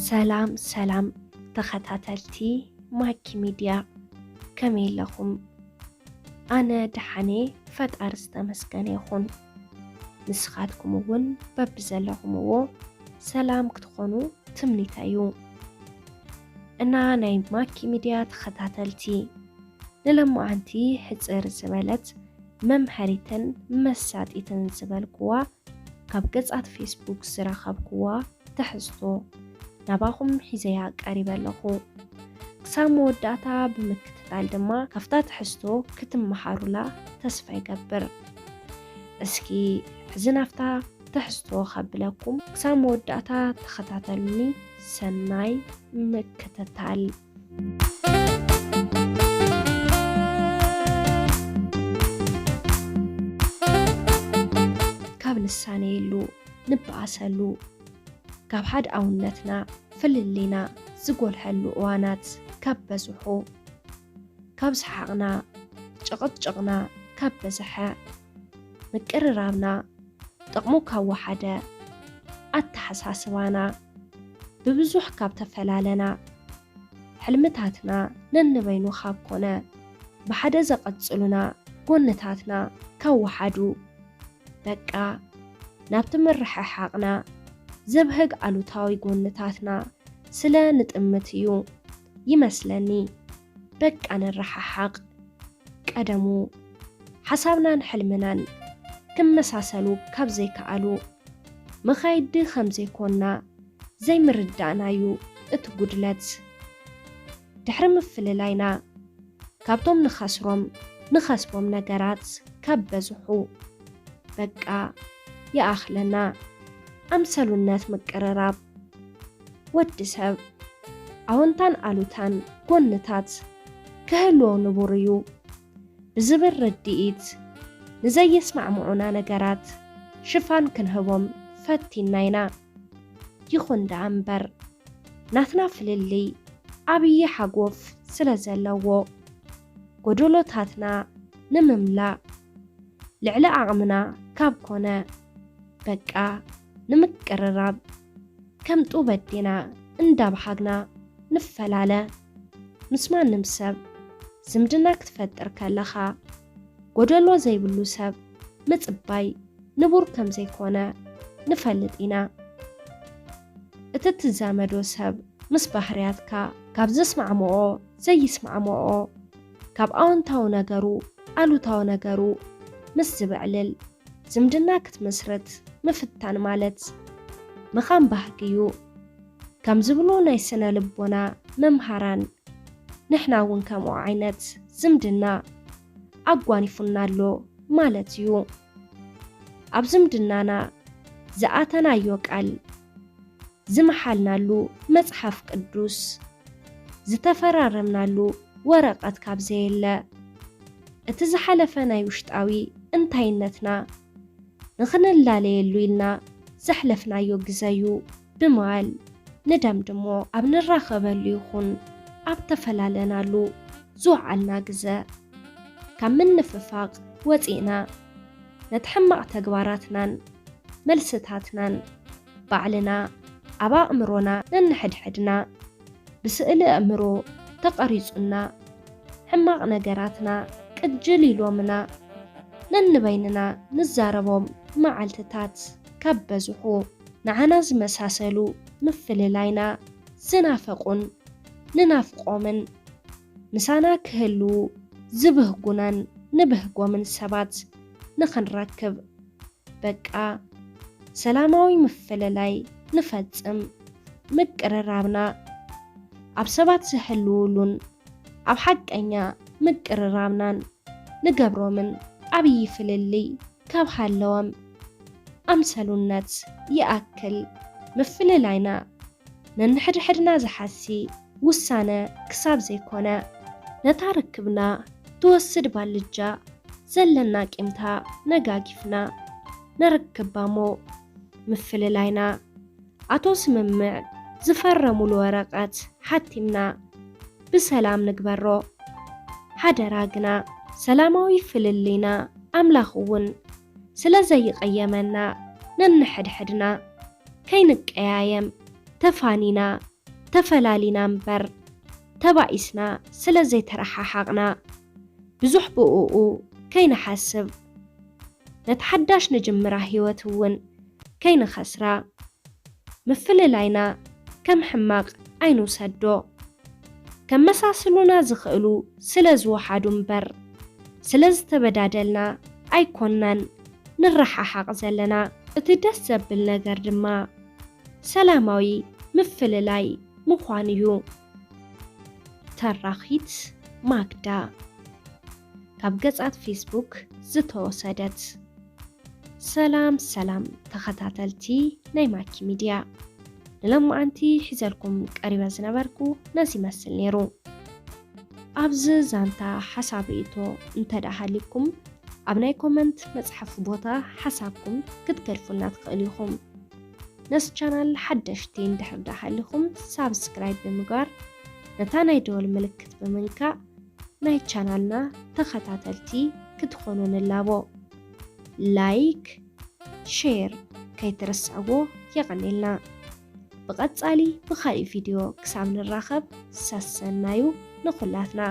ሰላም ሰላም ተኸታተልቲ ማኪ ሚድያ፣ ከመይ ኣለኹም? ኣነ ደሓን እየ፣ ፈጣሪ ዝተመስገነ ይኹን። ንስኻትኩም እውን በብዘለኹምዎ ሰላም ክትኾኑ ትምኒተይ እዩ። እና ናይ ማኪ ሚድያ ተኸታተልቲ፣ ንለማዓንቲ ሕጽር ዝበለት መምሃሪትን መሳጢትን ዝበልኩዋ ካብ ገጻት ፌስቡክ ዝረኸብኩዋ ትሕዝቶ ናባኹም ሒዘያ ቀሪበ ኣለኹ። ክሳብ መወዳእታ ብምክትታል ድማ ካብታ ትሕዝቶ ክትመሃሩላ ተስፋ ይገብር። እስኪ ሕዚ ናብታ ትሕዝቶ ከብለኩም፣ ክሳብ መወዳእታ ተኸታተሉኒ። ሰናይ ምክትታል። ካብ ንሳነየሉ፣ ንበኣሰሉ፣ ካብ ሓድኣውነትና፣ ፍልልይና ዝጎልሐሉ እዋናት ካብ በዝሑ፣ ካብ ሰሓቕና፣ ጭቕጭቕና ካብ በዝሐ፣ ምቅርራብና ጥቕሙ ካብ ወሓደ፣ ኣተሓሳስባና ብብዙሕ ካብ ተፈላለና፣ ሕልምታትና ነንበይኑ ካብ ኮነ፣ ብሓደ ዘቐጽሉና ጎንታትና ካብ ወሓዱ፣ በቃ ናብቲ ምርሕሓቕና ዘብህግ ኣሉታዊ ጎንታትና ስለ ንጥምት እዩ ይመስለኒ። በቃ ንረሓሓቕ። ቀደሙ ሓሳብናን ሕልምናን ክመሳሰሉ ካብ ዘይከኣሉ፣ መኻይዲ ከም ዘይኮንና ዘይምርዳእና'ዩ እቲ ጉድለት። ድሕሪ ምፍልላይና፣ ካብቶም ንኸስሮም ንኸስቦም ነገራት ካብ በዝሑ፣ በቃ ይኣኽለና። ኣምሰሉነት ምቅርራብ። ወዲ ሰብ ኣወንታን ኣሉታን ጎንታት ክህልዎ ንቡር እዩ ብዝብል ርድኢት፣ ንዘይስማዕምዑና ነገራት ሽፋን ክንህቦም ፈቲና ኢና። ይኹን ደኣ እምበር፣ ናትና ፍልልይ ዓብዪ ሓጎፍ ስለ ዘለዎ፣ ጎደሎታትና ንምምላእ ልዕሊ ዓቕምና ካብ ኮነ፣ በቃ ንምቅርራብ ከም ጡብ ኣዴና እንዳብሃግና ንፈላለ። ምስ ማንም ሰብ ዝምድና ክትፈጥር ከለኻ፣ ጎደሎ ዘይብሉ ሰብ ምጽባይ ንቡር ከም ዘይኮነ ንፈልጥ ኢና። እቲ ትዛመዶ ሰብ ምስ ባህርያትካ፣ ካብ ዝስማዕምዖ ዘይስማዕምዖ፣ ካብ ኣወንታዊ ነገሩ ኣሉታዊ ነገሩ ምስ ዝብዕልል ዝምድና ክትምስርት ምፍታን ማለት ምኻን ባህጊ እዩ። ከም ዝብሉ ናይ ስነ ልቦና መምሃራን፣ ንሕና እውን ከምኡ ዓይነት ዝምድና ኣጓኒፉና ኣሎ ማለት እዩ። ኣብ ዝምድናና ዝኣተናዮ ቃል፣ ዝመሓልናሉ መጽሓፍ ቅዱስ፣ ዝተፈራረምናሉ ወረቐት ካብ ዘየለ፣ እቲ ዝሓለፈ ናይ ውሽጣዊ እንታይነትና ንኽንላለየሉ ኢልና ዘሕለፍናዮ ግዘ እዩ ብምባል ንደምድሞ። ኣብ ንራኸበሉ ይኹን ኣብ ተፈላለናሉ ዝወዓልና ግዘ፣ ካብ ምንፍፋቕ ወፂእና፣ ነቲ ሕማቕ ተግባራትናን መልስታትናን ባዕልና ኣብ ኣእምሮና ነንሕድሕድና ብስእሊ ኣእምሮ ተቐሪጹና፣ ሕማቕ ነገራትና ቅጅል ኢሎምና፣ ነንበይንና ንዛረቦም መዓልትታት ካብ በዝሑ፣ ንዓና ዝመሳሰሉ ምፍልላይና ዝናፈቑን ንናፍቖምን፣ ምሳና ክህልዉ ዝብህጉናን ንብህጎምን ሰባት ንኽንረክብ፣ በቃ ሰላማዊ ምፍልላይ ንፈጽም። ምቅርራብና ኣብ ሰባት ዝህልውሉን ኣብ ሓቀኛ ምቅርራብናን ንገብሮምን ዓብዪ ፍልልይ ካብ ሃለወም፣ ኣምሰሉነት ይኣክል። ምፍልላይና ነንሕድሕድና ዝሓሲ ውሳነ ክሳብ ዘይኮነ፣ ነታ ርክብና ትወስድ ባልጃ ዘለና ቂምታ ነጋጊፍና ነርክባሞ። ምፍልላይና ኣቶ ስምምዕ ዝፈረሙሉ ወረቐት ሓቲምና ብሰላም ንግበሮ። ሓደራ ግና ሰላማዊ ፍልልይና ኣምላኽ እውን ስለ ዘይቐየመና፣ ነንሕድሕድና ከይንቀያየም ተፋኒና ተፈላሊና እምበር ተባኢስና ስለ ዘይተረሓሓቕና ብዙሕ ብእኡ ከይንሓስብ ነቲ ሓዳሽ ንጅምራ ህይወት እውን ከይንኸስራ ምፍልላይና ከም ሕማቕ ኣይንውሰዶ። ከመሳስሉና ዝኽእሉ ስለ ዝወሓዱ እምበር ስለ ዝተበዳደልና ኣይኮናን ንረሓሓቕ ዘለና። እቲ ደስ ዘብል ነገር ድማ ሰላማዊ ምፍልላይ ምዃን እዩ። ተራኺት ማግዳ ካብ ገጻት ፌስቡክ ዝተወሰደት። ሰላም ሰላም ተኸታተልቲ ናይ ማኪ ሚድያ፣ ንሎማዓንቲ ሒዘልኩም ቀሪበ ዝነበርኩ ነዚ ይመስል ነይሩ። ኣብዚ ዛንታ ሓሳብ ርእይቶ እንተ ደኣ ሃልይኩም ኣብ ናይ ኮመንት መጽሓፊ ቦታ ሓሳብኩም ክትገድፉልና ትኽእሉ ኢኹም። ነዚ ቻናል ሓደሽቲ እንድሕር ደኣ ሃሊኹም ሳብስክራይብ ብምግባር ነታ ናይ ደወል ምልክት ብምንካእ ናይ ቻናልና ተኸታተልቲ ክትኾኑ ንላቦ። ላይክ፣ ሼር ከይትርስዕዎ የቐኔልና። ብቐጻሊ ብኻልእ ቪድዮ ክሳብ ንራኸብ ሰሰናዩ ንኹላትና።